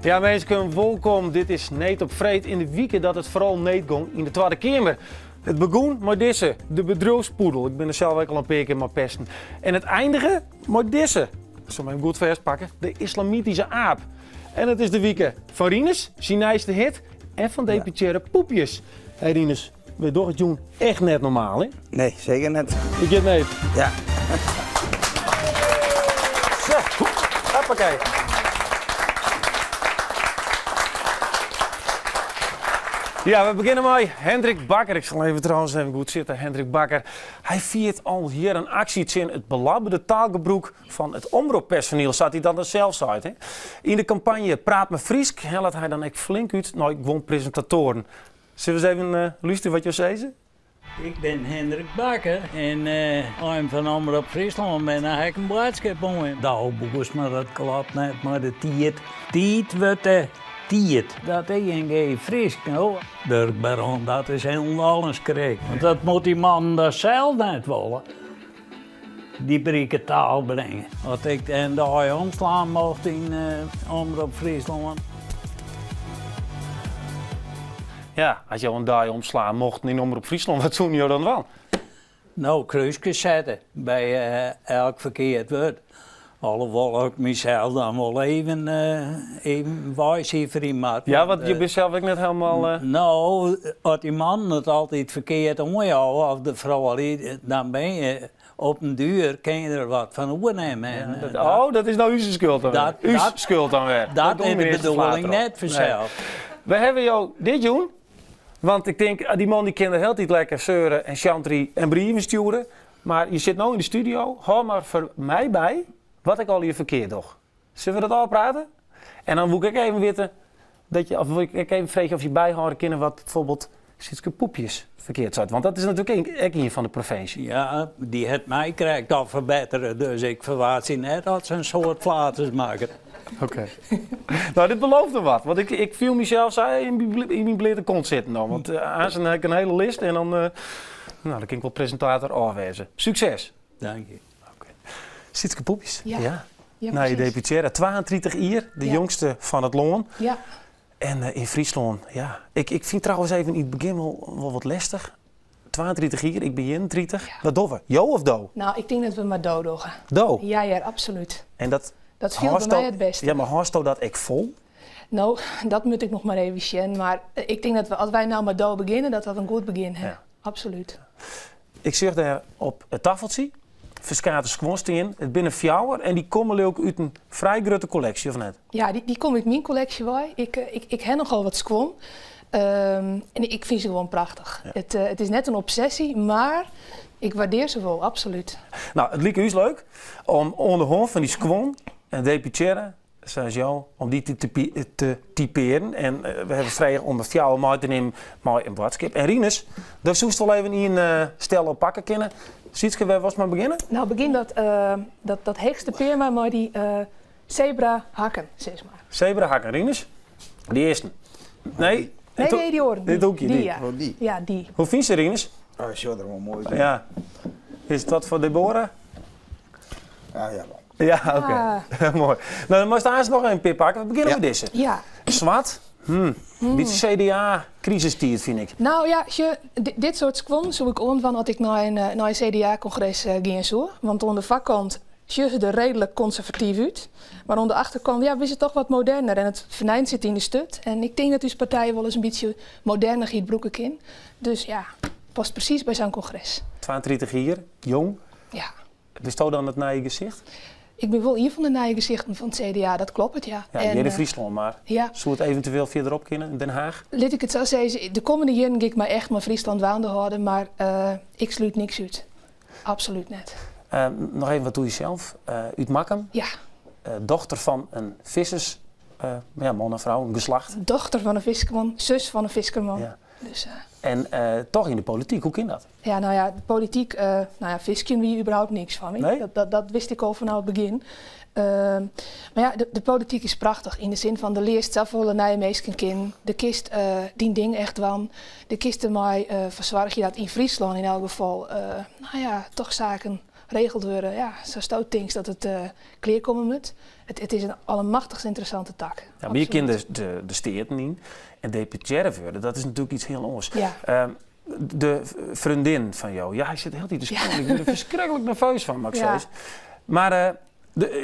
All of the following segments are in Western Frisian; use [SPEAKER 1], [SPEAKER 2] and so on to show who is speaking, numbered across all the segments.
[SPEAKER 1] Ja minsken, wolkom. Dit is Need op Freed yn de wike dat it foaral need gong yn de Twadde Keamer. It begûn mei dizze, de bedriuwspoedel. Ik bin der sels ek al in pear kear mei pesten. En it eindige mei dizze, ik sil him even goed fêstpakke, de islamityske aap. En it is de wike fan Rinus, syn nijste hit, en fan deputearre Poepjes. Hey Rinus, we dogge it jûn echt net normaal, hè?
[SPEAKER 2] Nee, seker net.
[SPEAKER 1] Ik giet net.
[SPEAKER 2] Ja.
[SPEAKER 1] Zo, hoppakee. Ja, we begjinne mei Hendrik Bakker. Ik sil even trouwens even goed sitte. Hendrik Bakker. Hy fiert al jierren aksje tsjin it belabberde taalgebrûk fan it omroppersoniel, sa't hy dat dan sels seit. Hè. Yn de kampanje Praat mar Frysk hellet hy dan ek flink út nei guon presintatoaren. Sille we ris even uh, lústerje wat jo sizze?
[SPEAKER 3] Ik bin Hendrik Bakker en uh, fan Omrop Fryslân bin, ha ik in boadskip oan jim. Nou, Boersma, dat klopt net, mar de tiid, tiid wurdt de tiid. Dat is gjin geef Frysk, no. Durk Baron, dat is hielendal in skrik. Want dat moat dy mannen dat sels net wolle. Dy brike taal bringe. As ik in dei omslaan mocht yn Omrop Fryslân.
[SPEAKER 1] Ja, as jo in dei omslaan mochten yn Omrop Fryslân, wat soene jo dan dwaan?
[SPEAKER 3] No, krúskes sette by elk ferkeard wurd. Alhoewol ik mysels dan wol even, even weisiferje moat.
[SPEAKER 1] Ja, want je binne sels ek net helemaal.
[SPEAKER 3] No, as dy mannen it altyd ferkeard oanjouwe, of de froulju, dan bin je op den duer kin je der wat fan oernimme.
[SPEAKER 1] En, dat, oh, dat is no ús skuld dan wer. Ús skuld dan wer.
[SPEAKER 3] Dat is de bedoeling net fansels.
[SPEAKER 1] We hawwe jo dit jûn, want ik tink, dy man dy kin de hiele tiid lekker seure en sjanterje en brieven stjoere. Mar je sit no yn de studio, hâld mar foar my by wat ik allegear ferkeard doch. Sille we dat ôfprate? En dan woe ik ek even witte, dat je, of woe ik ek even freegje of je byhâlde kinne wat bijvoorbeeld Sietske Poepjes ferkeard seit. Want dat is natuerlik ek ien fan de provinsje.
[SPEAKER 3] Ja, dy hat my krekt al ferbettere, dus ik ferwachtsje net dat se in soad flaters makket.
[SPEAKER 1] Oké. Nou, dit belooft noch wat. Want ik, ik fiel mysels sa yn myn bleate kont sitten dan. Want uh, aanst ha ik in hiele list en dan, uh, nou, dan kin ik wol presintator ôfwêze. Sukses.
[SPEAKER 3] Dank je.
[SPEAKER 1] Oké. Sietske Poepjes.
[SPEAKER 4] Ja. ja. ja
[SPEAKER 1] nou, je deputearre 32 jier, de
[SPEAKER 4] ja.
[SPEAKER 1] jongste fan it lân.
[SPEAKER 4] Ja.
[SPEAKER 1] En uh, yn Fryslân, ja. Ik, ik fyn trouwens even yn it begjin wol, wol wat lestich. 32 jier, ik bin 31.
[SPEAKER 4] Ja.
[SPEAKER 1] Wat dogge we? Jo of do?
[SPEAKER 4] Nou, ik tink dat we mar do dogge.
[SPEAKER 1] Do?
[SPEAKER 4] Ja, ja, absolút.
[SPEAKER 1] En dat,
[SPEAKER 4] dat fielt by my it bêste.
[SPEAKER 1] Ja, mar hâldsto dat ek fol?
[SPEAKER 4] No, dat moat ik noch mar even sjen. Mar ik tink dat we, as wy no mei do begjinne, dat dat in goed begjin ha.
[SPEAKER 1] Ja.
[SPEAKER 4] Absolút.
[SPEAKER 1] Ik sjoch dêr op it taffeltsje ferskate skuon stean. It binne fjouwer en dy komme leau ik út in frij grutte kolleksje, of net?
[SPEAKER 4] Ja, dy, dy komme út myn kolleksje wei. Ik, ik, ik ha nochal wat skuon. Um, en ik fyn se gewoan prachtich.
[SPEAKER 1] Ja.
[SPEAKER 4] It, uh, it is net in obsessy, mar ik waardearje se wol, absolút.
[SPEAKER 1] Nou, it like ús leuk om oan de hân fan dy skuon en deputearre sa as jo, om dy te, te typearen. En eh, we hawwe frege om de fjouwer mei te nimmen mei in boadskip. En Rinus, dêr soest wol even ien uh, stel op pakke kinne. Sietske, wêr wolst mei begjinne?
[SPEAKER 4] Nou, begjin dat, uh, dat, dat heechste pear mar mei dy uh, zebra hakken, sis mar.
[SPEAKER 1] Zebra hakken, Rinus? Dy earste. Nee?
[SPEAKER 4] Nee, nee, dy oare.
[SPEAKER 1] Dit hoekje,
[SPEAKER 4] dy.
[SPEAKER 1] dy.
[SPEAKER 4] Ja.
[SPEAKER 2] Oh, dy.
[SPEAKER 4] Ja, dy.
[SPEAKER 1] Hoe fynst se, Rinus?
[SPEAKER 2] Oh, sjocht der wol moai út.
[SPEAKER 1] Ja. Is dat foar Deborah?
[SPEAKER 2] Ja, ja.
[SPEAKER 1] Ja, oké.
[SPEAKER 4] Ah.
[SPEAKER 1] Moai. No, dan moatst aanst noch in pear pakke. We begjinne
[SPEAKER 2] Ja.
[SPEAKER 1] mei dizze.
[SPEAKER 4] Ja.
[SPEAKER 1] Swart. Hmm. Bytsje CDA-krisistiid, fyn ik.
[SPEAKER 4] Nou ja, sjoch, dit soart skuon soe ik oandwaan as ik nei in, nei in CDA-kongres gean soe. Want oan de foarkant sjogge se der reedlik konservatyf út. Mar oan de achterkant ja, binne se toch wat moderner. En it fernijend sit yn de sturt. En ik tink dat ús partij wolris in bytsje modernichheid brûke kin. Dus ja, past presys by sa'n kongres.
[SPEAKER 1] 32 jier, jong.
[SPEAKER 4] Ja.
[SPEAKER 1] Bisto dan it nije gesicht?
[SPEAKER 4] Ik bin wol ien fan de nije gesichten fan it CDA, dat kloppet, ja.
[SPEAKER 1] Ja, hjir yn Fryslân, mar
[SPEAKER 4] ja.
[SPEAKER 1] soe it eventueel fierderop kinne, yn Den Haag?
[SPEAKER 4] Lit ik it sa sizze, de kommende jierren gean ik my echt mei Fryslân dwaande hâlde, mar uh, ik slút niks út. Absolút net.
[SPEAKER 1] Uh, noch even wat oer jesels. Uh, út Makkum.
[SPEAKER 4] Ja.
[SPEAKER 1] Uh, dochter fan in vissers, uh, ja, man en frou, in geslacht.
[SPEAKER 4] Dochter fan in fiskerman, sus fan in fiskerman.
[SPEAKER 1] Ja.
[SPEAKER 4] Dus, uh,
[SPEAKER 1] En uh, toch yn de polityk, hoe kin dat?
[SPEAKER 4] Ja, nou ja, de polityk, uh, nou ja, fiskjen wie überhaupt niks foar my.
[SPEAKER 1] Nee?
[SPEAKER 4] Dat, dat, dat wist ik al fanôf it begjin. Uh, mar ja, de, de polityk is prachtich yn de sin fan do learst safolle nije minsken kennen. Do kinst uh, dyn ding echt dwaan. Do kinst dermei uh, foar soargje dat yn Fryslân yn elk gefal, uh, nou ja, toch saken regeld wurde. Ja, sa'tsto tinkst dat it klear komme moat. It is in allemachtichst ynteressante tak.
[SPEAKER 1] Ja, mar je kinne de Steaten yn en deputearre wurde, dat is natuerlik iets hiel oars.
[SPEAKER 4] Ja.
[SPEAKER 1] De freondin fan jo, ja, hy sit hieltyd te skriuwen, ik wurd der ferskriklik nerveus fan, moat ik sizze. Mar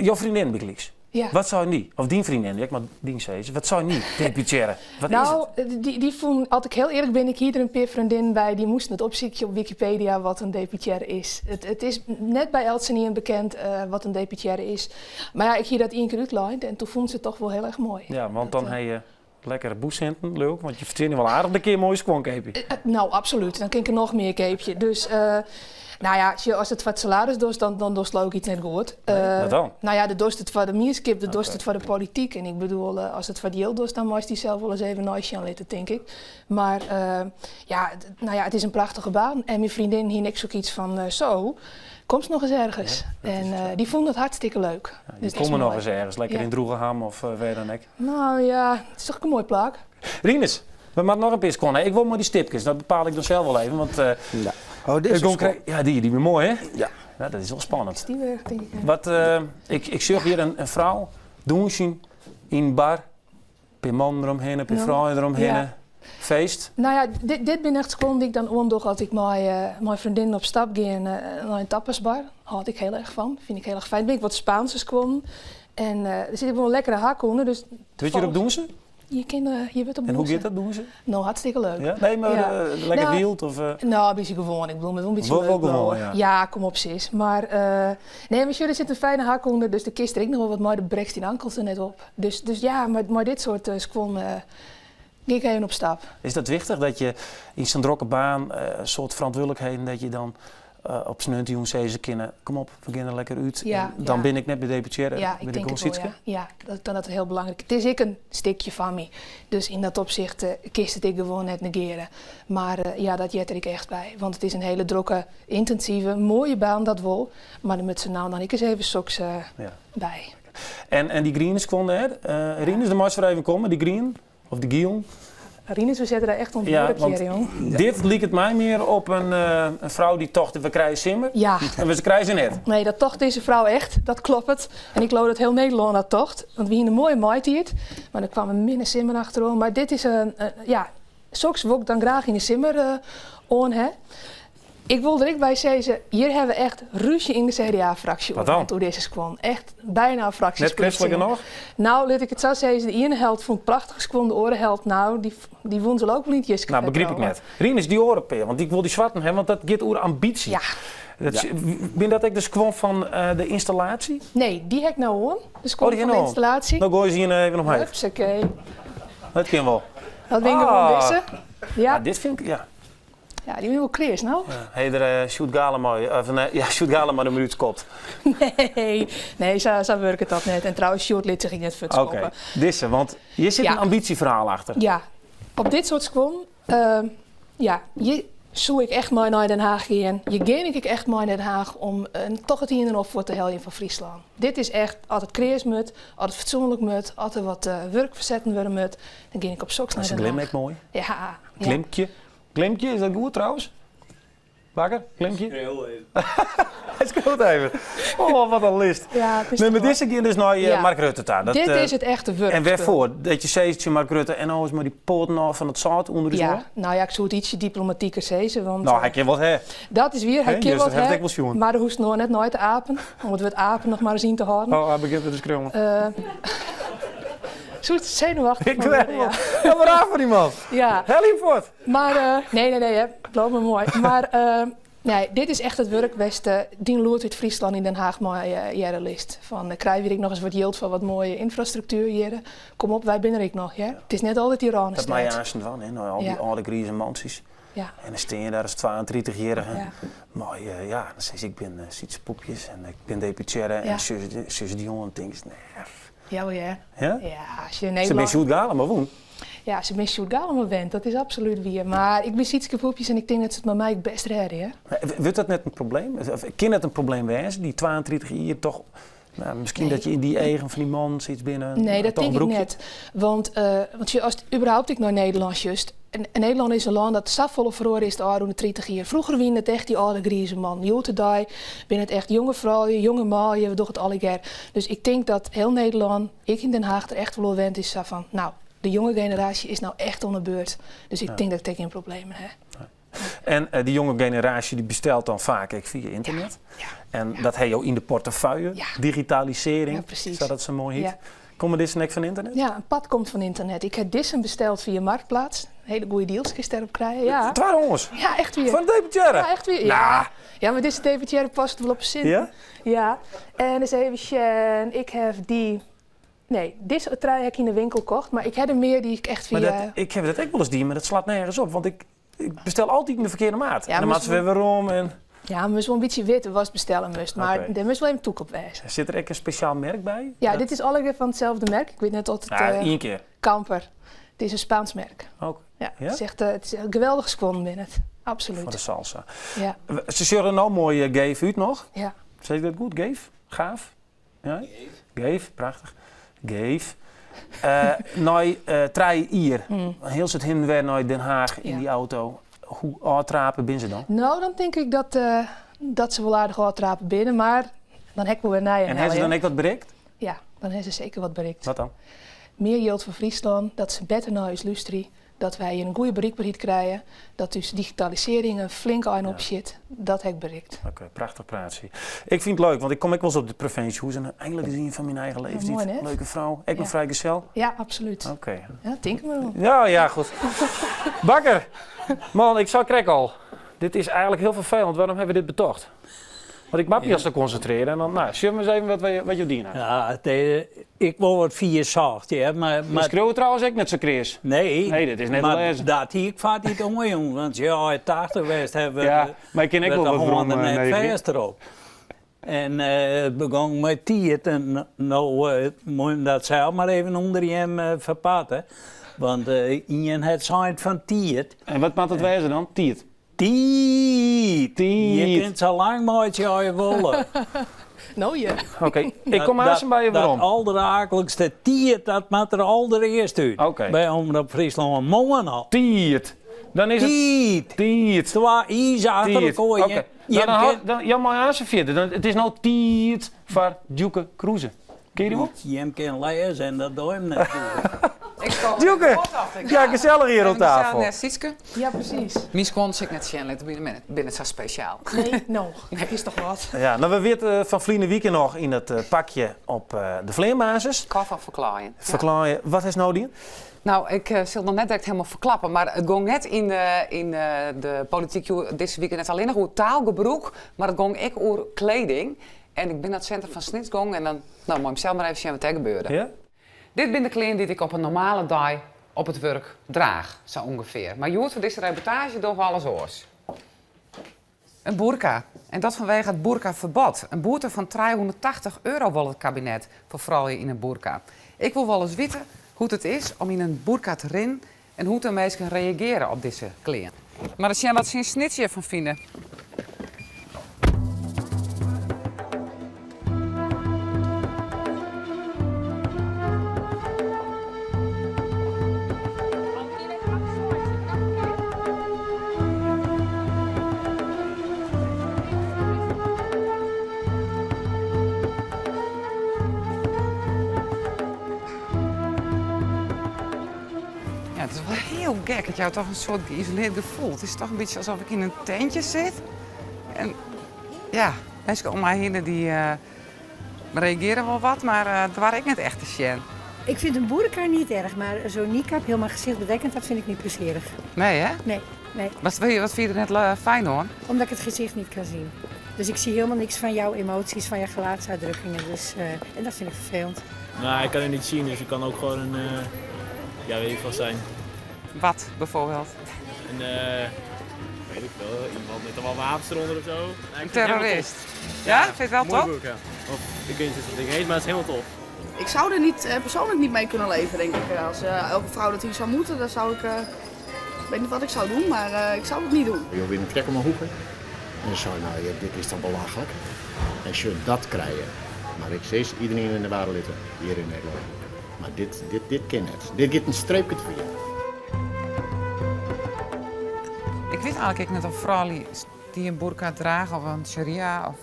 [SPEAKER 1] jo freondin bygelyks,
[SPEAKER 4] Ja.
[SPEAKER 1] wat sei dy? Of dyn freondin, ik moat dyn sizze, wat sei dy, deputearre? Wat is
[SPEAKER 4] Nou,
[SPEAKER 1] it?
[SPEAKER 4] dy fûn, as ik hiel earlik bin, ik hie der in pear freondinnen by, dy moasten it opsykje op Wikipedia wat in deputearre is. It is net by eltsenien bekend wat in deputearre is. Mar ja, ik hie dat ien kear útlein en toen fûn se it toch wol hiel erch moai.
[SPEAKER 1] Ja, want dan ha je lekkere bûssinten, leau ik, want je fertsjinje wol aardich de kear moaie skuon keapje.
[SPEAKER 4] No, absolút. Dan kin ik der noch mear keapje. Dus, nou ja, sjoch, ast it foar it salaris dochst, dan dochst leau ik iets net goed.
[SPEAKER 1] Nee, wat dan?
[SPEAKER 4] No ja, dan dochst it foar de mienskip, dan dochst it foar de polityk. En ik bedoel, ast it foar it jild dochst, dan meist dysels wol ris even neisjen litte, tink ik. Mar ja, no ja, it is in prachtige baan. En myn freondin hie ek sokyts fan, zo, komst noch ris ergens.
[SPEAKER 1] Ja, dat is
[SPEAKER 4] En
[SPEAKER 1] it, ja.
[SPEAKER 4] dy fûn it hartstikke leuk.
[SPEAKER 1] Ja,
[SPEAKER 4] Dus
[SPEAKER 1] je
[SPEAKER 4] dat is
[SPEAKER 1] komme noch
[SPEAKER 4] moai.
[SPEAKER 1] ris ergens, lekker
[SPEAKER 4] Ja.
[SPEAKER 1] yn Droegeham of wêr dan ek.
[SPEAKER 4] No ja, it is toch ek in moai plak.
[SPEAKER 1] Rinus, we moatte noch in pear skuon ha. Ik wol mei dy stipkes, dat bepaal ik dan sels wol even. Want,
[SPEAKER 2] Ja. Oh, dizze
[SPEAKER 1] ik gon
[SPEAKER 2] skuon.
[SPEAKER 1] ja, dy binne moai, hè?
[SPEAKER 2] Ja.
[SPEAKER 1] Ja, dat is wol spannend.
[SPEAKER 4] Die weer, tink ik.
[SPEAKER 1] Wat, ik sjoch hjir in frou dûnsjen yn in bar. Pear mannen deromhinne, pear
[SPEAKER 4] No.
[SPEAKER 1] froulju deromhinne.
[SPEAKER 4] Ja.
[SPEAKER 1] Feest.
[SPEAKER 4] No ja, dit binne echt skuon dy't ik dan oandoch as ik mei freondinnen op stap gean nei in tapasbar. Hâld ik hiel erch fan. Fyn ik hiel erch fijn. It binne ek wat Spaanse skuon. En der sit ek wol in lekkere hak ûnder. Dus
[SPEAKER 1] Wurdt hjir op dûnse?
[SPEAKER 4] Je kin, je wurdt op
[SPEAKER 1] En hoe
[SPEAKER 4] dûnse.
[SPEAKER 1] giet dat dûnse?
[SPEAKER 4] No, hartstikke leuk.
[SPEAKER 1] Ja? Nee, mar
[SPEAKER 4] Ja.
[SPEAKER 1] lekker
[SPEAKER 4] Nou,
[SPEAKER 1] wyld? Of,
[SPEAKER 4] No, in bytsje gewoan. Ik bedoel, met wol in bytsje
[SPEAKER 1] Wol-
[SPEAKER 4] leuk
[SPEAKER 1] wol gewoan,
[SPEAKER 4] bliuwe.
[SPEAKER 1] ja.
[SPEAKER 4] Ja, kom op sis. Mar, nee, mar sjoch, der sit in fijne hak ûnder, dus dêr kinst der ek noch wol wat mei. Do brekst dyn ankels der net op. Dus ja, mei dit soart skuon gean ik even op stap.
[SPEAKER 1] Is dat wichtich, dat je yn sa'n drokke baan, in soart ferantwurdlikheden, dat je dan op sneontejûn sizze kinne, kom op, we gean der lekker út.
[SPEAKER 4] Ja,
[SPEAKER 1] en dan
[SPEAKER 4] ja.
[SPEAKER 1] bin ik net mear deputearre,
[SPEAKER 4] Ja, ik
[SPEAKER 1] bin ik
[SPEAKER 4] tink
[SPEAKER 1] gewoan
[SPEAKER 4] it wol,
[SPEAKER 1] Sietske.
[SPEAKER 4] ja. Ja, dat is hiel belangryk. It is ek in stikje fan my. Dus yn dat opsicht kinst it ek gewoan net negeare. Mar ja, dat heart der ek echt by. Want it is in hiele drokke, yntinsive, moaie baan, dat wol. Mar der moat sa no en dan ek ris even soks
[SPEAKER 1] Ja.
[SPEAKER 4] by.
[SPEAKER 1] En dy griene skuon dêr, Rinus, dêr meist foar even komme, dy grien of dy giel.
[SPEAKER 4] Rinus, we sitte dêr echt oan it
[SPEAKER 1] Ja,
[SPEAKER 4] wurk
[SPEAKER 1] want
[SPEAKER 4] hjir, jong.
[SPEAKER 1] Dit liket my mear op in frou dy't tocht, we krije simmer.
[SPEAKER 4] Ja.
[SPEAKER 1] En we krije se net.
[SPEAKER 4] Nee, dat tocht dizze frou echt. Dat kloppet. En ik leau dat hiel Nederlân dat tocht. Want we hiene in moaie maitiid, mar der kwam in minne simmer achteroan. Mar dit is in, ja, soks wol ik dan graach yn de simmer oan ha. Ik wol der ek by sizze, hjir hawwe we echt rúzje yn de CDA-fraksje
[SPEAKER 1] Wat dan?
[SPEAKER 4] oer dizze skuon. Echt byna in fraksje.
[SPEAKER 1] Net kristlik genôch?
[SPEAKER 4] No, lit ik it sa sizze, de iene helt fûn it prachtige skuon, de oare helt, no, dy wûn se ook wol yn it jiske
[SPEAKER 1] No, begryp ik net. Rinus, dy oare pear, want ik wol dy swarten ha, want dat giet oer ambysje.
[SPEAKER 4] Ja.
[SPEAKER 1] Binne dat ek de skuon fan de ynstallaasje?
[SPEAKER 4] Nee, dy ha ik no oan. De skuon
[SPEAKER 1] Oh, dy
[SPEAKER 4] fan
[SPEAKER 1] ha
[SPEAKER 4] de
[SPEAKER 1] no oan.
[SPEAKER 4] ynstallaasje.
[SPEAKER 1] No goai se ien even omheech.
[SPEAKER 4] Hupsakee.
[SPEAKER 1] Dat kin wol.
[SPEAKER 4] Dat binne gewoan
[SPEAKER 1] Ah.
[SPEAKER 4] dizze. Ja.
[SPEAKER 1] Ja, dit fyn ik, ja.
[SPEAKER 4] Ja, dy binne wol kreas, no?
[SPEAKER 1] Ja, ha je der Sjoerd Galema mei, of nee, ja, Sjoerd Galema de minuut skopt?
[SPEAKER 4] Nee, nee, sa wurket dat net. En trouwens, Sjoerd lit sich ek net fuortskoppe.
[SPEAKER 1] Oké, dizze, want hjir sit
[SPEAKER 4] Ja.
[SPEAKER 1] in ambysjeferhaal achter.
[SPEAKER 4] Ja, op dit soart skuon, ja, hjir soe ik echt mei nei Den Haag gean. Hjir gean ik ek echt mei nei Den Haag om toch it ien en oar fuort te heljen foar Fryslân. Dit is echt, as it kreas moat, as it fatsoenlik moat, as der wat wurk fersetten wurde moat, dan gean ik op soks nei
[SPEAKER 1] Is
[SPEAKER 4] Den
[SPEAKER 1] it glim
[SPEAKER 4] Haag.
[SPEAKER 1] ek moai?
[SPEAKER 4] Ja, ja.
[SPEAKER 1] Glimkje. Glimkje, is dat goed trouwens? Bakker, glimkje?
[SPEAKER 3] Skriuw even.
[SPEAKER 1] Hy skriuwt even. Oh, wat in list.
[SPEAKER 4] Ja, it is
[SPEAKER 1] Nee, mar
[SPEAKER 4] toch
[SPEAKER 1] dizze gean dus nei
[SPEAKER 4] Ja.
[SPEAKER 1] Mark Rutte ta. Dat,
[SPEAKER 4] Dit is it echte wurk.
[SPEAKER 1] En wêrfoar? Dat je sizze tsjin Mark Rutte en no ris mei dy poaten ôf fan it sâlt ûnder ús
[SPEAKER 4] Ja,
[SPEAKER 1] oar?
[SPEAKER 4] no ja, ik soe it ytsje diplomatiker sizze, want,
[SPEAKER 1] No, hy kin wat ha.
[SPEAKER 4] Dat is wier, hy
[SPEAKER 1] Hè,
[SPEAKER 4] kin
[SPEAKER 1] dus
[SPEAKER 4] wat
[SPEAKER 1] dat hat
[SPEAKER 4] ha,
[SPEAKER 1] ek wol sjoen.
[SPEAKER 4] Mar do hoechst no net nei te apen, om it wurd apen noch mar ris yn te hâlden.
[SPEAKER 1] Oh, hy begjint wer te skriuwen.
[SPEAKER 4] Soest senuwachtich
[SPEAKER 1] Ik
[SPEAKER 4] fan
[SPEAKER 1] ben
[SPEAKER 4] wurde, ja.
[SPEAKER 1] helemaal ja, raar foar dy man.
[SPEAKER 4] Ja.
[SPEAKER 1] Helje him fuort.
[SPEAKER 4] Mar, nee, nee, nee, hè. Bliuw mar moai. Mar, nee, dit is echt it wurk wêr'tst dyn lûd út Fryslân yn Den Haag mei hearre litst. Fan, krije wy ek noch ris wat jild foar wat moaie ynfrastruktuer hjir? Kom op, wy binne der ek noch, hear. It is net altyd dy Rânestêd.
[SPEAKER 1] Dat mei je aansten dwaan, hè, nei al dy
[SPEAKER 4] Ja.
[SPEAKER 1] âlde grize mantsjes.
[SPEAKER 4] Ja.
[SPEAKER 1] En dan stean je dêr as 32-jierrige.
[SPEAKER 4] Ja.
[SPEAKER 1] Mei, ja, dan sis ik, ik bin Sietske Poepjes en ik bin deputearre.
[SPEAKER 4] Ja.
[SPEAKER 1] En sus dy jongen tinkst, nee.
[SPEAKER 4] Ja, hear.
[SPEAKER 1] Ja?
[SPEAKER 4] Ja, as je in
[SPEAKER 1] Se bin
[SPEAKER 4] Nederlân
[SPEAKER 1] Sjoerd Galema wûn.
[SPEAKER 4] Ja, se bin Sjoerd Galema wend, dat is absolút wier. Mar ik bin Sietske Poepjes en ik tink dat se it mei my ek bêst rêde, hear.
[SPEAKER 1] Wurdt dat net in probleem? Of kin dat in probleem wêze, dy 32 jier toch? Nou, miskien dat je yn dy eagen fan dy man sayts binne.
[SPEAKER 4] Nee, dat
[SPEAKER 1] toch een
[SPEAKER 4] tink ik
[SPEAKER 1] broekje.
[SPEAKER 4] net. Want, want sjoch, ast überhaupt ek nei Nederlân sjochst, en Nederlân is in lân dat safolle feroare is de ôfrûne 30 jier. Froeger wiene it echt dy âlde grize mannen. Hjoed-de-dei binne it echt jonge froulju, jonge manlju, we dogge it allegear. Dus ik tink dat hiel Nederlân, ek yn Den Haag, der echt wol oer wend is sa fan, nou, de jonge generaasje is no echt oan de beurt. Dus ik tink dat ik dêr gjin problemen ha.
[SPEAKER 1] En dy jonge generaasje dy bestelt dan faak ek fia ynternet. En dat ha jo yn de portefeuille, digitalisearring, sa't dat sa moai hjit. Komme dizzen ek fan ynternet?
[SPEAKER 4] Ja, in part komt fan ynternet. Ik ha dizzen besteld fia Marktplaats. Hiele goede deals kinst dêrop krije. Ja.
[SPEAKER 1] Tweedehands?
[SPEAKER 4] Ja, echt wier.
[SPEAKER 1] Fan deputearre?
[SPEAKER 4] Ja, echt wier. Ja. Ja, mar dizze deputearre past wol op 'e sin.
[SPEAKER 1] Ja?
[SPEAKER 4] Ja. En ris even sjen, ik ha dy. Nee, dizze trui ha ik yn de winkel kocht, mar ik ha der mear dy't ik echt fia.
[SPEAKER 1] Mar dat, ik ha dat ek wolris dien, mar dat slacht nergens op, want ik, ik bestel altyd yn de ferkearde maat.
[SPEAKER 4] Ja,
[SPEAKER 1] en dan moatte se wer werom. En...
[SPEAKER 4] Ja, moatst wol in bytsje witte watst bestelle moatst, mar
[SPEAKER 1] Oké.
[SPEAKER 4] dêr moatst wol even tûk op wêze.
[SPEAKER 1] Sit der ek in spesjaal merk by?
[SPEAKER 4] Ja,
[SPEAKER 1] Dat-
[SPEAKER 4] dit is allegear fan itselde merk. Ik wit net oft it
[SPEAKER 1] Ja, ien kear.
[SPEAKER 4] Camper. It is in Spaans merk.
[SPEAKER 1] Oké.
[SPEAKER 4] Ja,
[SPEAKER 1] Ja?
[SPEAKER 4] it is echt, it is echt geweldich skuon binne it. Absolút.
[SPEAKER 1] Foar de salsa.
[SPEAKER 4] Ja.
[SPEAKER 1] Se sjogge der no moai geef út noch.
[SPEAKER 4] Ja.
[SPEAKER 1] Sis ik dat goed? Geef? Gaaf? Ja? Geef, prachtich. Geef. Nei 3 jier, hiel it hin en wer nei Den Haag yn
[SPEAKER 4] Ja.
[SPEAKER 1] dy auto. Hoe ôftrape binne se dan?
[SPEAKER 4] No, dan tink ik dat se wol aardich ôftrape binne, mar dan ha ik wol wer nije
[SPEAKER 1] En ha se dan ek wat berikt?
[SPEAKER 4] Ja, dan ha se seker wat berikt.
[SPEAKER 1] Wat dan?
[SPEAKER 4] Mear jild foar Fryslân, dat se better nei ús lústerje, dat wy hjir in goede berikberheid krije, dat ús digitalisearring in flink ein opsjit. Dat ha ik berikt.
[SPEAKER 1] Oké, prachtich praatsje. Ik fyn it leuk, want ik kom ek wolris op it provinsjehûs en einlik is ien fan myn eigen leeftiid.
[SPEAKER 4] moai, net?
[SPEAKER 1] Leuke frou, ek noch
[SPEAKER 4] Ja.
[SPEAKER 1] frijgezel?
[SPEAKER 4] Ja, absolút.
[SPEAKER 1] Oké.
[SPEAKER 4] Ja, tink mar oan.
[SPEAKER 1] Ja, ja, goed. Bakker, man, ik sei krekt al, dit is eigenlik hiel ferfelend. Wêrom hawwe we dit betocht? Want ik moat my al sa konsintrearje en dan, nou, sjoch ris even wat jo dien ha.
[SPEAKER 3] Ja, ik wol wat fier socht, ja, mar,
[SPEAKER 1] Jo skriuwe trouwens ek net sa kreas.
[SPEAKER 3] Nee,
[SPEAKER 1] Nee, dit is net te
[SPEAKER 3] mar
[SPEAKER 1] lêzen.
[SPEAKER 3] dat hie ik foar dy oanjûn, want ja, as je 80 west hawwe,
[SPEAKER 1] Ja, mar ik kin ek
[SPEAKER 3] wurdt
[SPEAKER 1] wol
[SPEAKER 3] de
[SPEAKER 1] wat werom,
[SPEAKER 3] hân der net
[SPEAKER 1] negerje.
[SPEAKER 3] fêster op. En it begûn mei tiid en no moat jim dat sels mar even ûnder jim ferparte. Want ien hat sein fan tiid.
[SPEAKER 1] En wat moat it wêze dan? Tiid?
[SPEAKER 3] Tiid!
[SPEAKER 1] Tiid!
[SPEAKER 3] Je kunt sa lang meitsje as je wolle.
[SPEAKER 4] No je.
[SPEAKER 1] Oké, ik kom aansens by je werom.
[SPEAKER 3] Dat alderakelikste tiid, dat moat der alderearst út.
[SPEAKER 1] Oké.
[SPEAKER 3] By Omrop Fryslân moarn al.
[SPEAKER 1] Tiid! Dan is it...
[SPEAKER 3] Tiid!
[SPEAKER 1] Tiid!
[SPEAKER 3] Twa i's achter
[SPEAKER 1] Tiid.
[SPEAKER 3] elkoar.
[SPEAKER 1] Oké.
[SPEAKER 3] Jim
[SPEAKER 1] Dan, dan,
[SPEAKER 3] kin-
[SPEAKER 1] dan, jo meie aansens fierder. Dan, it is no tiid foar Djoeke Kroeze. Ken je dy wol?
[SPEAKER 3] Jim kin lêze en dat docht him net goed.
[SPEAKER 5] Ik kom
[SPEAKER 1] Djoeke!
[SPEAKER 5] kort af, ik
[SPEAKER 1] Ja, gesellich hjir oan
[SPEAKER 5] Even gesellich
[SPEAKER 1] tafel.
[SPEAKER 5] net, Sietske.
[SPEAKER 4] Ja, precies.
[SPEAKER 5] Myn skuon sil ik net sjen litte, binne net sa spesjaal.
[SPEAKER 4] Nee, no. Dat is toch wat?
[SPEAKER 1] Ja, nou, we witten fan ferline wike noch yn it pakje op de fleanbasis.
[SPEAKER 5] Ik hâld fan ferklaaien.
[SPEAKER 1] Ferklaaien. Wat hast no dien?
[SPEAKER 5] Nou, ik sil noch net direkt hielendal ferklappe, mar it gong net yn de polityk dizze wike net allinnich oer taalgebrûk, mar it gong ek oer kleding. En ik bin nei it sintrum fan Snits gong en dan, nou, moat je sels mar even sjen wat dêr gebeurde.
[SPEAKER 1] Ja?
[SPEAKER 5] Dit binne de klean dy't ik op in normale dei op it wurk draach, sa ûngefear. Mar hjoed foar dizze reportaazje dogge we alles oars. In boerka. En dat fanwege it boerkaferbod. In boete fan 380 euro wol it kabinet foar froulju yn in boerka. Ik wol wolris witte hoe't it is om yn in boerka te rinnen en hoe't de minsken reagearje op dizze klean. Mar ris sjen wat se yn Snits hjirfan fine. Ja, it is wol hiel gek. It jout toch in soart geïsoleerd gefoel. It is toch in bytsje alsof ik yn in tintje sit. En ja, minsken om my hinne dy reagearje wol wat, mar it waard ek net echt te sjen.
[SPEAKER 6] Ik vind een boerka niet erg, maar zo'n niqab, helemaal gezichtbedekkend, dat vind ik niet plezierig.
[SPEAKER 5] Nee, hè?
[SPEAKER 6] Nee, nee.
[SPEAKER 5] Wat fyn je der net fijn oan?
[SPEAKER 6] Omdat ik het gezicht niet kan zien. Dus ik zie helemaal niks van jouw emoties, van je gelaatsuitdrukkingen. Dus, en dat vind ik vervelend.
[SPEAKER 7] Nou, ik kan het niet zien, dus ik kan ook gewoon een, ja, weet ik wat zijn.
[SPEAKER 5] Wat bijvoorbeeld?
[SPEAKER 7] Een, weet ik veel, iemand met allemaal wapens eronder of zo. Nou, ik
[SPEAKER 5] Een
[SPEAKER 7] vind het helemaal
[SPEAKER 5] terrorist.
[SPEAKER 7] top.
[SPEAKER 5] Ja, vind je het wel
[SPEAKER 7] Mooi
[SPEAKER 5] top?
[SPEAKER 7] boek, ja. Of, ik weet niet of het ding heet, maar het is helemaal top.
[SPEAKER 8] Ik zou er persoonlijk niet mee kunnen leven, denk ik. Als elke vrouw dat hier zou moeten, dan zou ik... Ik weet niet wat ik zou doen, maar ik zou het niet doen.
[SPEAKER 9] Je wil een trek om de hoeken. En dan zei je, nou, ja, dit is dan belachelijk. En als je dat krijgt, Mar ik sis iderien yn de waarde litte hjir yn Nederlân. Mar dit, dit, dit kin net. Dit giet in streepke te fier.
[SPEAKER 5] Ik wit eigentlik ek net of froulju dy't in boerka drage of in sharia of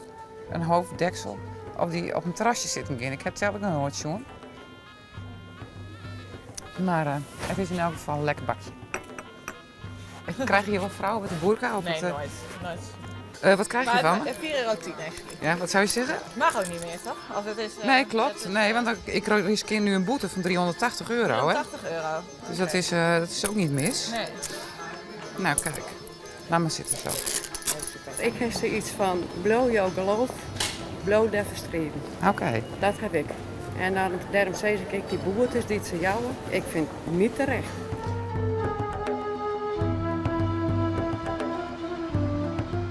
[SPEAKER 5] in hoofddeksel, of dy op in terrasje sitten gean. Ik ha it sels ek noch noait sjoen. Mar eh, it is yn elk gefal in lekker bakje. Krijg je wel vrouwen met een boerka? Op
[SPEAKER 10] Nee,
[SPEAKER 5] het, eh,
[SPEAKER 10] nooit. nooit.
[SPEAKER 5] Wat krijg je
[SPEAKER 10] Maar
[SPEAKER 5] van?
[SPEAKER 10] 4,10 euro eigenlijk.
[SPEAKER 5] Ja, wat zou je zeggen?
[SPEAKER 10] Het mag ook niet meer, toch? Of het is,
[SPEAKER 5] Nee, klopt.
[SPEAKER 10] het is,
[SPEAKER 5] Nee, want ik riskeer nu een boete van 380 euro. Hè?
[SPEAKER 10] 80 euro.
[SPEAKER 5] Dus dat is ook niet mis.
[SPEAKER 10] Nee.
[SPEAKER 5] Nou, kijk. Laat maar zitten zo.
[SPEAKER 11] Ik heb zoiets van blow jouw geloof, blow der verstreden.
[SPEAKER 5] Oké.
[SPEAKER 11] Dat heb ik. En daarom zeg ik, die boertjes die ze jouwen, ik vind het niet terecht.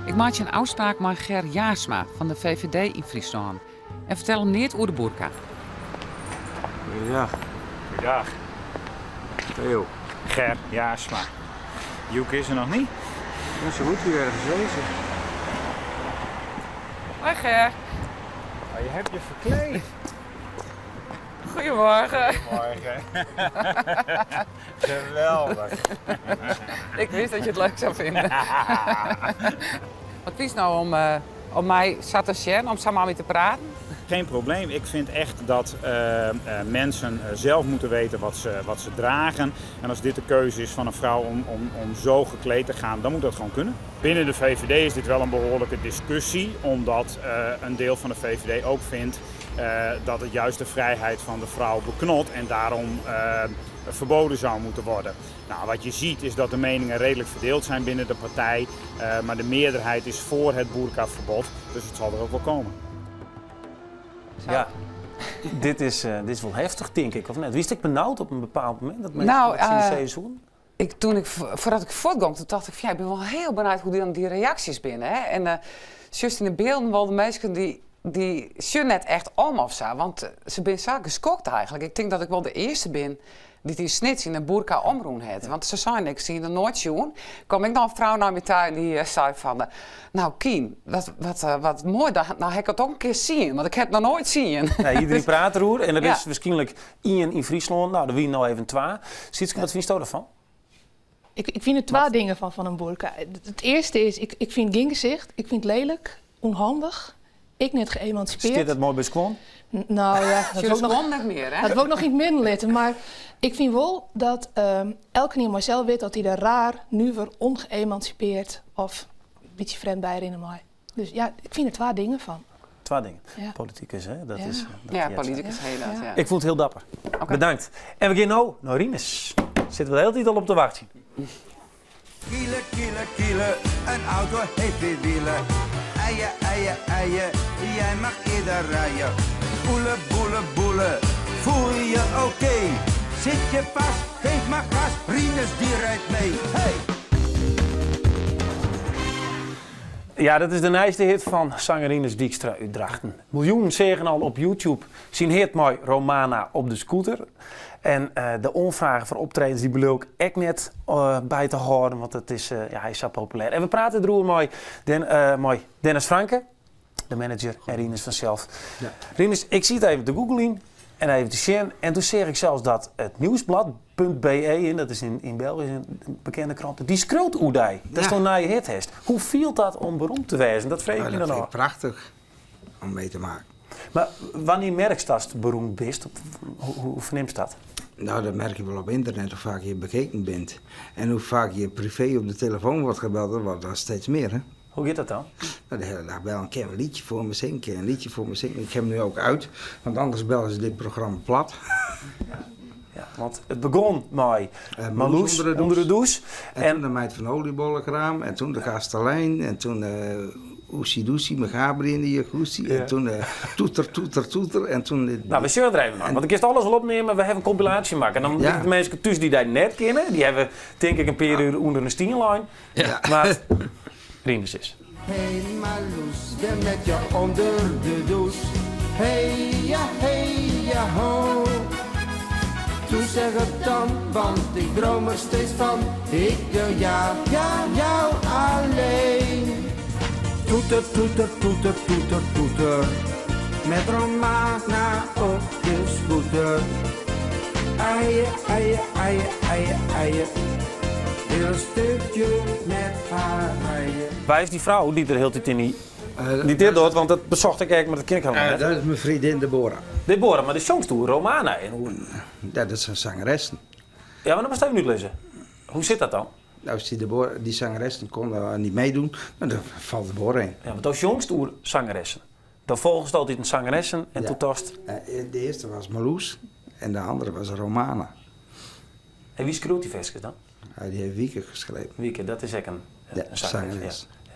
[SPEAKER 5] Ik maak een afspraak met Ger Jaarsma van de VVD in Friesland. En vertel hem niet over de boerka.
[SPEAKER 1] Goeiedag.
[SPEAKER 7] Goeiedag.
[SPEAKER 1] Theo.
[SPEAKER 7] Ger Jaarsma. Joek is er nog niet?
[SPEAKER 1] Ja, ze moet hier ergens wezen.
[SPEAKER 5] Hoi Ger.
[SPEAKER 7] Oh, je hebt je verkleed.
[SPEAKER 5] Goedemorgen.
[SPEAKER 7] Goedemorgen. Geweldig.
[SPEAKER 5] Ik wist dat je het leuk zou vinden. Wat kies nou om mij zat te zien, om samen met te praten?
[SPEAKER 7] Geen probleem. Ik vind echt dat mensen zelf moeten weten wat ze dragen. En als dit de keuze is van een vrouw om zo gekleed te gaan, dan moet dat gewoon kunnen. Binnen de VVD is dit wel een behoorlijke discussie, omdat een deel van de VVD ook vindt dat het juist de vrijheid van de vrouw beknot en daarom verboden zou moeten worden. Wat je ziet is dat de meningen redelijk verdeeld zijn binnen de partij, maar de meerderheid is voor het boerkaverbod, dus het zal er ook wel komen.
[SPEAKER 5] Zo.
[SPEAKER 1] Ja, dit is wel heftig, denk ik, of net? Wist ik benauwd op een bepaald moment? Dat mensen dat zien seizoen?
[SPEAKER 5] Voordat ik voortgong, toen dacht ik van, ja, ik ben wel heel benieuwd hoe die dan die reacties binnen. Hè? En juist in de beelden wel de mensen die zien net echt om of zo, want ze zijn zo geschokt eigenlijk. Ik denk dat ik wel de eerste ben die die snits in een boerka omroen heeft. Want ze zei niks, zie je er nooit zien. Kom ik nog een vrouw naar mijn tuin die zei van, nou Kien, wat mooi, dat, nou heb ik het ook een keer zien, want ik heb het nog nooit zien.
[SPEAKER 1] Nee, iedereen praat erover en er is waarschijnlijk één in Friesland, nou, de wie nou even twee. Sietske, wat vind je daarvan?
[SPEAKER 4] Ik vind er twee dingen van een boerka. Het eerste is, ik vind geen gezicht, ik vind het lelijk, onhandig. Ik net geëmancipeerd.
[SPEAKER 1] Zit dat mooi bij Skwon?
[SPEAKER 4] Nou ja, dat
[SPEAKER 5] Jullie
[SPEAKER 4] wil ik nog
[SPEAKER 5] Skwon net meer, hè?
[SPEAKER 4] Dat wil ik nog in het midden laten. Maar ik vind wel dat elke nieuw Marcel weet dat hij er raar, nuver, ongeëmancipeerd of een beetje vreemd bij herinneren mij. Dus ja, ik vind er twee dingen van.
[SPEAKER 1] Twee dingen.
[SPEAKER 4] Ja.
[SPEAKER 1] Politicus, hè? Dat
[SPEAKER 4] Ja.
[SPEAKER 1] is dat
[SPEAKER 5] Ja,
[SPEAKER 1] die
[SPEAKER 5] politicus
[SPEAKER 1] uitzending.
[SPEAKER 5] heel dat, ja.
[SPEAKER 1] Ik vond het heel dapper. Bedankt. En we gaan nou naar Rinus. Zitten we de hele tijd al op te wachten.
[SPEAKER 12] Kielen, kielen, kielen, een auto heeft weer wielen. Eien, eien, eien, jij mag eerder rijden. Boelen, boelen, boelen, voel je je oké? Zit je vast, geef maar gas, Rinus die rijdt mee. Hey!
[SPEAKER 1] Ja, dat is de nieuwste hit van zanger Rinus Dijkstra uit Drachten. Miljoenen zeggen al op YouTube zijn hit mooi Romana op de scooter. En de onvragen voor optredens die beloof ik echt net bij te houden, want hij is zo populair. En we praten erover mooi, mooi Dennis Franke, de manager, en Rinus vanzelf. Rinus, ik zie het even te googlen en even te zien. En toen zeg ik zelfs dat het nieuwsblad punt B E, en dat is in België een bekende krant, die schreeuwt Oedij. Dat is toch naar je hit heeft. Hoe viel dat om beroemd te wezen? Dat vreeg ik me
[SPEAKER 2] Dat
[SPEAKER 1] dan
[SPEAKER 2] vind
[SPEAKER 1] af.
[SPEAKER 2] ik prachtig om mee te maken.
[SPEAKER 1] Maar wanneer merk je dat je beroemd bent? Hoe verneemt je dat?
[SPEAKER 2] Dat merk je wel op internet, hoe vaak je bekeken bent. En hoe vaak je privé op de telefoon wordt gebeld, dat wordt dat steeds meer, hè?
[SPEAKER 1] Hoe gaat dat dan?
[SPEAKER 2] De hele dag bellen. Ik heb een liedje voor me zingen, ik heb een liedje voor me zingen. Ik heb hem nu ook uit, want anders bellen ze dit programma plat.
[SPEAKER 1] Ja, want het begon met
[SPEAKER 2] Marloes
[SPEAKER 1] Marloes
[SPEAKER 2] onder de
[SPEAKER 1] onder de
[SPEAKER 2] douche.
[SPEAKER 1] douche.
[SPEAKER 2] En toen de meid van de oliebollenkraam. En toen de kastelein. En toen Oesie Doesie met Gabri in de jacuzzi. En toen toeter, toeter, toeter. En toen dit-
[SPEAKER 1] We zullen er even naar. Want ik kan alles wel opnemen. We hebben een compilatie maken. En dan de mensen thuis die daar net kennen. Die hebben denk ik een paar uur onder een steenlijn. Maar Rinus is.
[SPEAKER 12] Hey Marloes, ben met je onder de douche. Hey ja, hey ja ho. Toe zeg het dan, want ik droom er steeds van. Ik wil jou, ja, jou alleen. Toeter, toeter, toeter, toeter, toeter. Met Romana op de scooter. Eie, eie, eie, eie, eie. Wil een stukje met haar rijden.
[SPEAKER 1] Wa is dy frou dy't der hieltyd yn dy... dy't dit docht, want dat besocht ik ek, mar dat kin ik helemaal net.
[SPEAKER 2] Dat is myn freondin Deborah.
[SPEAKER 1] Deborah, mar do sjongst oer Romana en oer...
[SPEAKER 2] Ja, dat zijn zangeressen.
[SPEAKER 1] Ja, mar dan moatst even útlizze. Hoe sit dat dan?
[SPEAKER 2] Nou, dy Deborah, dy zangeressen konden niet meedoen, mar dan falt Deborah yn.
[SPEAKER 1] Ja, want do sjongst oer zangeressen. Do folgest altyd zangeressen en doe tochtst...
[SPEAKER 2] De earste was Marloes en de andere was Romana.
[SPEAKER 1] En wie skriuwt dy ferskes dan?
[SPEAKER 2] Ja, dy hat Wieke skreaun.
[SPEAKER 1] Wieke, dat is ek in,
[SPEAKER 2] ja,
[SPEAKER 1] in zangeres.
[SPEAKER 2] zangeres.
[SPEAKER 1] Ja.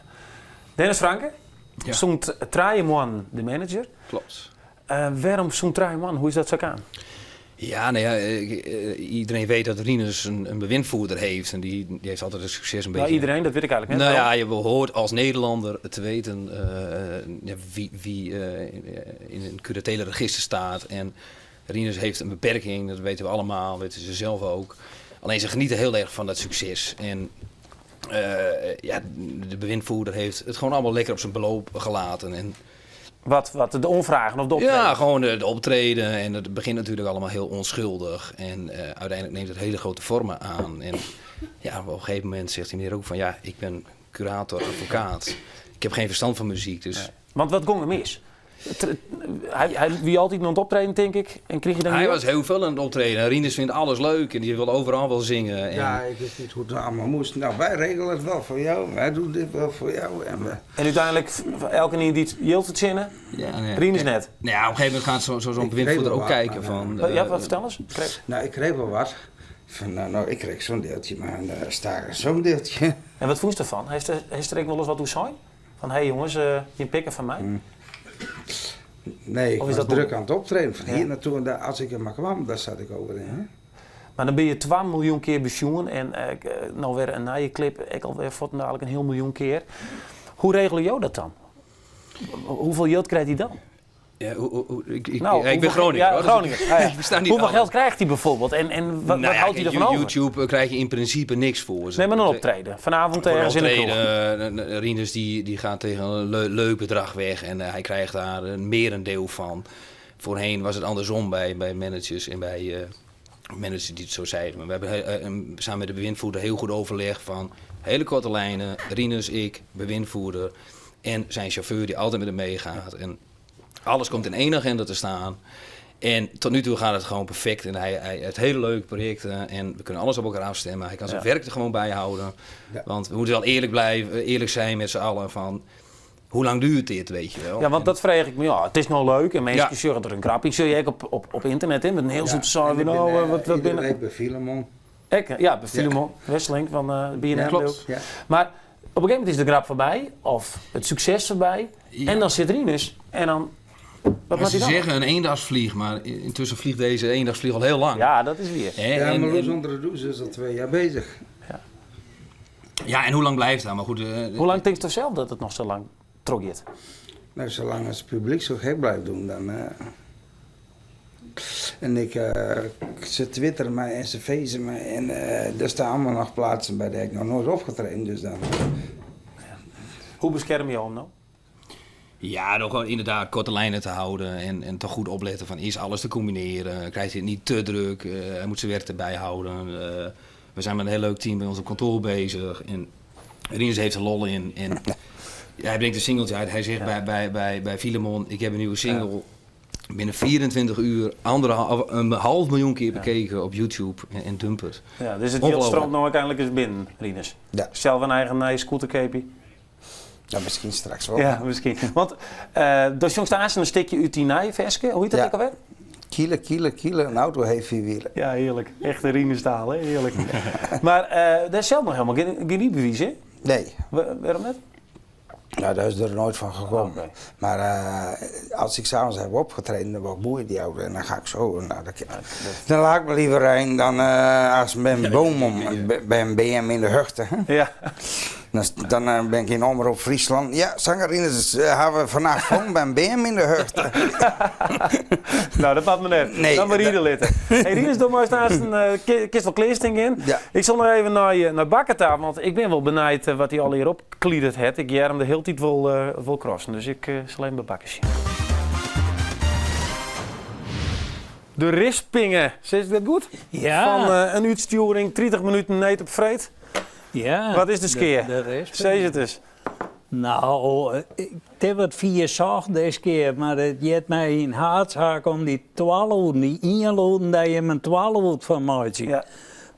[SPEAKER 1] Dennis Franke,
[SPEAKER 13] Ja.
[SPEAKER 1] sûnt 3 moannen de manager.
[SPEAKER 13] Klopt.
[SPEAKER 1] Wêrom sûnt 3 moannen? Hoe is dat sa kaam?
[SPEAKER 13] Ja, nou ja, iedereen weet dat Rinus een bewindvoerder heeft. En die heeft altijd het succes een
[SPEAKER 1] Nou,
[SPEAKER 13] beetje...
[SPEAKER 1] iedereen, dat weet ik eigenlijk net
[SPEAKER 13] Nou
[SPEAKER 1] wel.
[SPEAKER 13] ja, je hoort als Nederlander te weten ja, wie in een curatele register staat. En Rinus heeft een beperking, dat weten we allemaal, weten ze zelf ook. Alleen ze genieten heel erg van dat succes. En ja, de bewindvoerder heeft het gewoon allemaal lekker op zijn beloop gelaten. En
[SPEAKER 1] Wat, de oanfragen of de optreden?
[SPEAKER 13] Ja, gewoon de optreden. En het begint natuurlijk allemaal heel onschuldig. En uiteindelijk neemt het hele grote vormen aan. En ja, op een gegeven moment zegt die meneer ook van... ja, ik ben curator, advocaat. Ik heb geen verstand van muziek, dus...
[SPEAKER 1] Want wat gong er mis? Hy wie altyd oan it optreden, tink ik. En krige dan
[SPEAKER 13] Hij
[SPEAKER 1] jild?
[SPEAKER 13] was heel veel aan het optreden. En Rinus vindt alles leuk en die wil overal wel zingen. En
[SPEAKER 2] Ja, ik wist niet hoe het allemaal moest. Nou, wij regelen het wel voor jou. Wij doen dit wel voor jou. En we...
[SPEAKER 1] En uiteindelijk, elkenien dy't jild fertsjinne,
[SPEAKER 13] Ja, nee.
[SPEAKER 1] Rinus net.
[SPEAKER 13] Nou ja, op een gegeven moment gaat zo'n
[SPEAKER 2] Ik
[SPEAKER 13] bewindvoerder
[SPEAKER 2] kreeg
[SPEAKER 13] ook
[SPEAKER 2] wel
[SPEAKER 13] kijken
[SPEAKER 2] wat,
[SPEAKER 13] van...
[SPEAKER 2] maar,
[SPEAKER 1] Ja, wat vertel eens. Kreeg-
[SPEAKER 2] Nou, ik kreeg wel wat. Van, nou, ik kreeg zo'n deeltje, maar daar zo'n deeltje.
[SPEAKER 1] En wat vond je ervan? Heeft er ook wel eens wat hoe zijn? Van, hé hey jongens, je pikken van mij?
[SPEAKER 2] Nee, ik
[SPEAKER 1] Of is
[SPEAKER 2] was
[SPEAKER 1] dat
[SPEAKER 2] druk aan het optreden. Van
[SPEAKER 1] Ja.
[SPEAKER 2] hier naartoe en daar. Als ik er maar kwam, daar zat ik over in. Hè?
[SPEAKER 1] Maar dan ben je 2 miljoen kear besjoen en nou wer in nije clip, ek alwer fuortendaliks in heal miljoen kear. Hoe regele jo dat dan? Hoefolle jild krijt hy dan?
[SPEAKER 13] Ja, ik,
[SPEAKER 1] Nou,
[SPEAKER 13] ja, ik ben
[SPEAKER 1] hoeveel-
[SPEAKER 13] Groninger.
[SPEAKER 1] Ja,
[SPEAKER 13] hoor, dus
[SPEAKER 1] Groninger. Ja, ja.
[SPEAKER 13] ik versta niet
[SPEAKER 1] Hoeveel
[SPEAKER 13] alles.
[SPEAKER 1] geld krijgt hij bijvoorbeeld? En wat
[SPEAKER 13] Nou ja,
[SPEAKER 1] houdt hij
[SPEAKER 13] kijk,
[SPEAKER 1] ervan over?
[SPEAKER 13] YouTube krijg je in principe niks voor.
[SPEAKER 1] Nee, maar een optreden. Vanavond
[SPEAKER 13] Voor een
[SPEAKER 1] ergens in de kroeg.
[SPEAKER 13] optreden, Rinus die gaat tegen een leuk bedrag weg en hij krijgt daar een merendeel van. Voorheen was het andersom bij managers en bij managers die het zo zeiden. Maar we hebben samen met de bewindvoerder heel goed overleg van hele korte lijnen. Rinus, ik, bewindvoerder en zijn chauffeur die altijd met hem meegaat. En alles komt in één agenda te staan. En tot nu toe gaat het gewoon perfect. En hij heeft hele leuke projecten. En we kunnen alles op elkaar afstemmen. Hij kan zijn werk er gewoon bij houden. Want we moeten wel eerlijk blijven, eerlijk zijn met z'n allen van... Hoe lang duurt dit, weet je wel?
[SPEAKER 1] Ja, want dat vraag ik me. Ja, het is nou leuk en mensen zeggen er een grapje. Zie je ook op internet in met een heel soort
[SPEAKER 2] En
[SPEAKER 1] zorgen.
[SPEAKER 2] ik ben,
[SPEAKER 1] Nou, wat
[SPEAKER 2] iedere
[SPEAKER 1] binnen.
[SPEAKER 2] week bij Filemon.
[SPEAKER 1] Ik, ja, bij Filemon Wesseling van BNN.
[SPEAKER 2] Ja, klopt. Ja.
[SPEAKER 1] Maar op een gegeven moment is de grap voorbij, of het succes voorbij. En dan zit Rinus en dan. Wat
[SPEAKER 13] Maar
[SPEAKER 1] moet
[SPEAKER 13] ze
[SPEAKER 1] hij dan?
[SPEAKER 13] zeggen een eendagsvlieg, maar intussen vliegt deze eendagsvlieg al heel lang.
[SPEAKER 1] Ja, dat is weer.
[SPEAKER 13] Hè,
[SPEAKER 2] Ja, Marloes onder de douche is al 2 jaar bezig.
[SPEAKER 13] Ja, en hoe lang blijft dat? Maar goed,
[SPEAKER 1] Hoe lang denk je zelf dat het nog zo lang trochgiet?
[SPEAKER 2] Nou, zolang als het publiek zo gek blijft doen, dan... En ze twitteren mij en ze feesten mij. En er staan allemaal nog plaatsen bij die ik nog nooit opgetreden. Dus dan...
[SPEAKER 1] Hoe bescherm je hem nou?
[SPEAKER 13] Ja, door gewoon inderdaad korte lijnen te houden en toch goed opletten van is alles te combineren? Krijgt hij het niet te druk? Hij moet zijn werk erbij houden. We zijn met een heel leuk team bij ons op kantoor bezig. En Rinus heeft er lol in. En ja, hij brengt een singeltje uit. Hij zegt bij Filemon, ik heb een nieuwe single. Binnen 24 uur een half miljoen keer bekeken op YouTube en dump het.
[SPEAKER 1] Ja, dus het geld
[SPEAKER 13] Ongelooflijk.
[SPEAKER 1] stroomt nou uiteindelijk eens binnen, Rinus.
[SPEAKER 2] Ja.
[SPEAKER 1] Zelf een eigen nije scooterkeapje.
[SPEAKER 2] Ja, misschien straks wel.
[SPEAKER 1] Ja, misschien. Want do sjongst aanst in stikje út dy nije ferske. Hoe hjit dat
[SPEAKER 2] Ja.
[SPEAKER 1] ek alwer?
[SPEAKER 2] Kiele, kiele, kiele, een auto heeft vier wielen.
[SPEAKER 1] Ja, heerlijk. Echte Rinustaal, hè? Heerlijk. Maar daar is zelf nog helemaal geen rydbewiis, hè?
[SPEAKER 2] Nee.
[SPEAKER 1] Waarom net?
[SPEAKER 2] Nou, daar is er nooit van gekomen. Maar als ik s'avonds heb opgetreden, dan word ik moe in die auto. En dan ga ik zo. Nou, dan laat ik me liever rijden dan als bij een boom om, bij een BM in de Höchte. Hè?
[SPEAKER 1] Ja.
[SPEAKER 2] Dan ben ik in Omroep Friesland. Ja, zanger Rinus hebben we vannacht gewoon bij een BM in de Höchte.
[SPEAKER 1] Nou, dat past me net.
[SPEAKER 2] Nee,
[SPEAKER 1] Dan maar hier litten. Hey, Rinus, doe maar eens naast een kist wel kleersting in.
[SPEAKER 2] Ja.
[SPEAKER 1] Ik zal nog even naar Bakker ta, want ik ben wel benijd wat hij al hier opkliederd heeft. Ik jij hem de hele tijd wel crossen, dus ik zal even bij Bakker zien. De rispinge, sis ik dat goed?
[SPEAKER 3] Ja.
[SPEAKER 1] Fan in útstjoering 30 minuten Need op Freed.
[SPEAKER 3] Ja.
[SPEAKER 1] Wat is de skea?
[SPEAKER 3] De rispinge.
[SPEAKER 1] Sis it ris.
[SPEAKER 3] No, it is wat fier socht dizze kear, mar it giet my yn haadsaak om dy twalûden, dy ienlûden dêr't jim in twalûd fan meitsje.
[SPEAKER 1] Ja.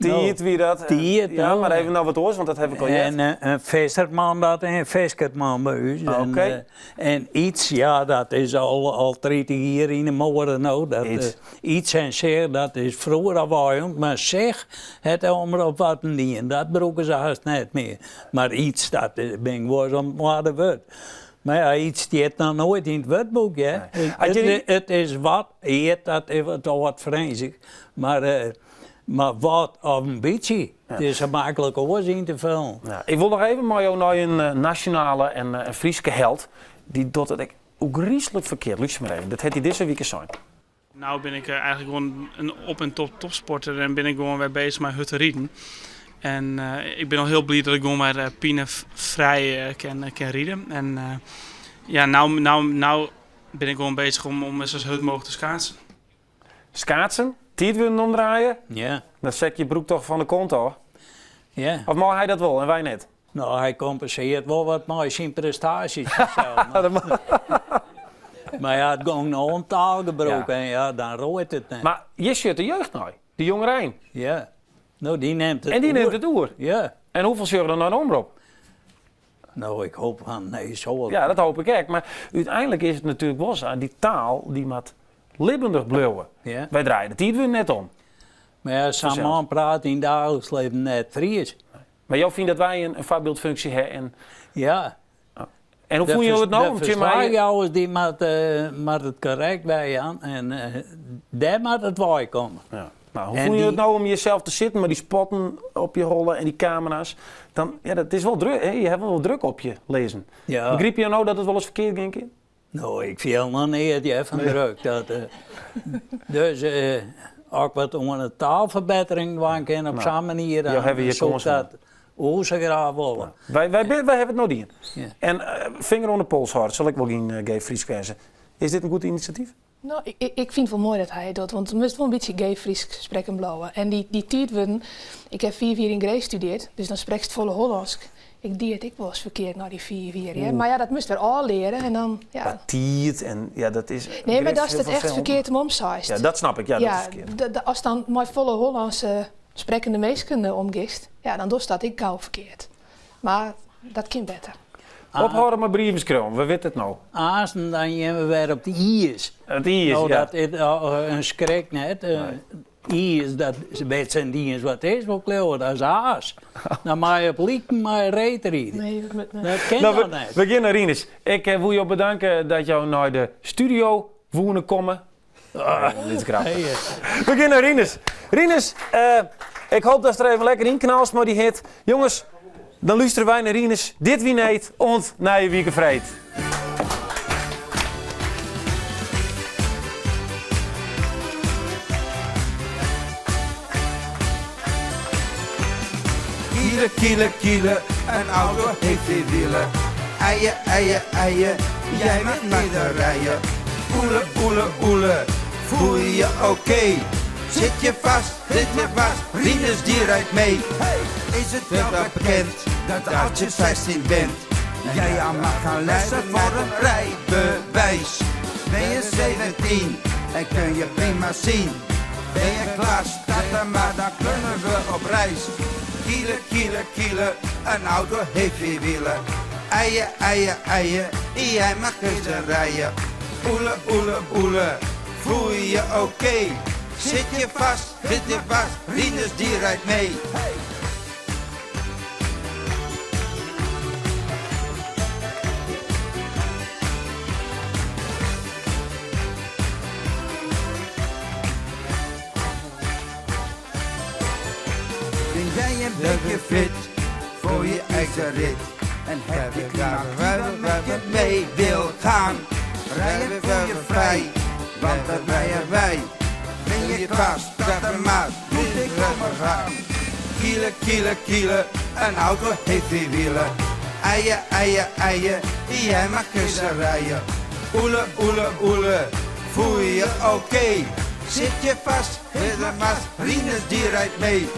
[SPEAKER 1] Tiid wie dat.
[SPEAKER 3] Tiid,
[SPEAKER 1] Ja, mar even noch wat oars, want dat haw ik al heard.
[SPEAKER 3] En in fisserman dat en in fiskertman by ús.
[SPEAKER 1] Oké.
[SPEAKER 3] En iets, ja, dat is al 30 jier yn 'e moade no. Dat,
[SPEAKER 1] Iets.
[SPEAKER 3] Iets en sich, dat is froeger al weijûn, mar sich hat de Omrop wat dien. Dat brûke se hast net mear. Mar iets, dat bin ik wol om it moadewurd. Mar ja, iets stiet noch noait yn it wurdboek, hear. It is wat, eat, dat is wat âld Frânsk. Mar, mar wat of in bytsje, it is sa maklik oars yn te fullen.
[SPEAKER 1] Ja, ik wol noch even mei jo nei in nasjonale en Fryske held. Dy docht it ek ôfgryslik ferkeard. Lúster mar even, dat hat hy dizze wike sein.
[SPEAKER 14] Nou bin ik eigenlijk gewoon in op en top topsporter en bin ik gewoan wer bezich mei hurd riden. En ik bin al hiel bliid dat ik gewoan wer pinefrij kin ride. En ja, nou, nou, nou bin ik gewoan bezich om sa hurd mooglik te skaatsen.
[SPEAKER 1] Skaatsen, tiidwurden omdraaie?
[SPEAKER 3] Ja.
[SPEAKER 1] Dan set je broek toch fan de kont ôf?
[SPEAKER 3] Ja.
[SPEAKER 1] Of mei hy dat wol en wy net?
[SPEAKER 3] No, hy kompensearret wol wat mei syn prestaasjes. Mar ja, it gong no om taalgebrûk en ja, dan roait it net.
[SPEAKER 1] Mar hjir sjocht de jeugd nei, de jongerein.
[SPEAKER 3] Ja. No, dy nimt it
[SPEAKER 1] En dy
[SPEAKER 3] oer.
[SPEAKER 1] nimt it oer.
[SPEAKER 3] Ja.
[SPEAKER 1] En hoefolle sjogge der nei de Omrop?
[SPEAKER 3] No, ik hoop fan nee, soad.
[SPEAKER 1] Ja, dat hoop ik ek. Mar úteinlik is it natuerlik wol sa, dy taal dy moat libbendich bliuwe.
[SPEAKER 3] Ja.
[SPEAKER 1] Wy draaie de tiidwurden net om.
[SPEAKER 3] Mar ja, sa'n
[SPEAKER 1] Fansels.
[SPEAKER 3] man praat yn daagliks leven net Frysk.
[SPEAKER 1] Mar jo fine dat wy in foarbyldfunksje ha en...
[SPEAKER 3] Ja.
[SPEAKER 1] En hoe fûnen jo it no om
[SPEAKER 3] De
[SPEAKER 1] tsjin my...
[SPEAKER 3] ferslachjouwers dy moat it korrekt werjaan en dêr moat it wei komme.
[SPEAKER 1] Ja. Nou, hoe fûnen jo it no om hjir sels te sitten mei dy spotten op je holle en dy kamera's? Dan, ja, dat is wol druk, hè? Je hawwe wol druk op je lizzen.
[SPEAKER 3] Ja.
[SPEAKER 1] Begripe jo no dat it wolris ferkeard gean kin?
[SPEAKER 3] No, ik fiel noch neat hear, fan druk. Dat, dus as ik wat oan de taalferbettering dwaan kin op sa'n manier,
[SPEAKER 1] Jo hawwe
[SPEAKER 3] dan
[SPEAKER 1] hjir
[SPEAKER 3] soe ik
[SPEAKER 1] kâns
[SPEAKER 3] dat o sa graach wolle.
[SPEAKER 1] Wy, wy, wy hawwe it no dien. En finger oan de pols hâlde, sil ek wol gjin geef Frysk wêze. Is dit in goed inisjatyf?
[SPEAKER 4] No, ik, ik fyn it wol moai dat hy it docht, want it moast wol in bytsje geef Frysk sprekken bliuwe. En dy, dy tiidwurden, ik ha fiif jier yn Grins studearre, dus dan sprekst folle Hollânsk. Ik die it ek wolris ferkeard nei dy fiif jier, hear. Mar ja, dat moast wer ôfleare en dan, ja.
[SPEAKER 1] Ja, tiid en ja, dat is.
[SPEAKER 4] Nee, mar
[SPEAKER 1] grif
[SPEAKER 4] datst
[SPEAKER 1] hiel
[SPEAKER 4] it echt
[SPEAKER 1] ferfelend.
[SPEAKER 4] ferkeard om seist.
[SPEAKER 1] Ja, dat snap ik. Ja, dat is ferkeard.
[SPEAKER 4] Ast dan mei folle Hollânske sprekkende minsken omgiest, ja, dan dochst dat ek gau ferkeard. Mar dat kin better.
[SPEAKER 1] Ophâlde mei brieven skriuwen, we witte it no.
[SPEAKER 3] Aansten dan gean we wer op de iis.
[SPEAKER 1] It iis,
[SPEAKER 3] No,
[SPEAKER 1] ja.
[SPEAKER 3] dat is in skrik net. Iis, dat wit se net iens wat is, wol kleauwe, dat is aas. Dan mei je op liken mei reedride.
[SPEAKER 4] Nee, dat moat net.
[SPEAKER 3] Dat kin
[SPEAKER 1] No,
[SPEAKER 3] noch net.
[SPEAKER 1] we gean nei Rinus. Ik woe jo bedanke dat jo nei de studio woene komme. Ah, dit is grappich. We gean nei Rinus. Rinus, ik hoop datst der even lekker yn knalst mei dy hit. Jonges, dan lústerje wy nei Rinus. Dit wie Need, oant nije wike freed.
[SPEAKER 12] Kiele, kiele, kiele, een auto heeft vier wielen. Eien, eien, eien, jij mag niet rijden. Oele, oele, oele, voel je je oké? Zit je vast, zit je vast, Rinus die rijdt mee. Is het jou wel bekend dat als je 16 bent, jij al mag gaan lessen voor een rijbewijs? Ben je 17 en kun je prima zien? Ben je klaar, starten maar, dan kunnen we op reis. Kiele, kiele, kiele, een auto heeft vier wielen. Eien, eien, eien, jij mag eens rijden. Oele, oele, oele, voel je je oké? Zit je vast, zit je vast, Rinus die rijdt mee. Ben jij een beetje fit voor je eigen rit? En heb je iemand die met je mee wil gaan? Rijden voel je vrij, want dat rijden wij. Ben je klaar, start dan maar, moet ik komen gaan. Kiele, kiele, kiele, een auto heeft vier wielen. Eien, eien, eien, jij mag kussen rijden. Oele, oele, oele, voel je je oké? Zit je vast, verder mas, Rinus die rijdt mee.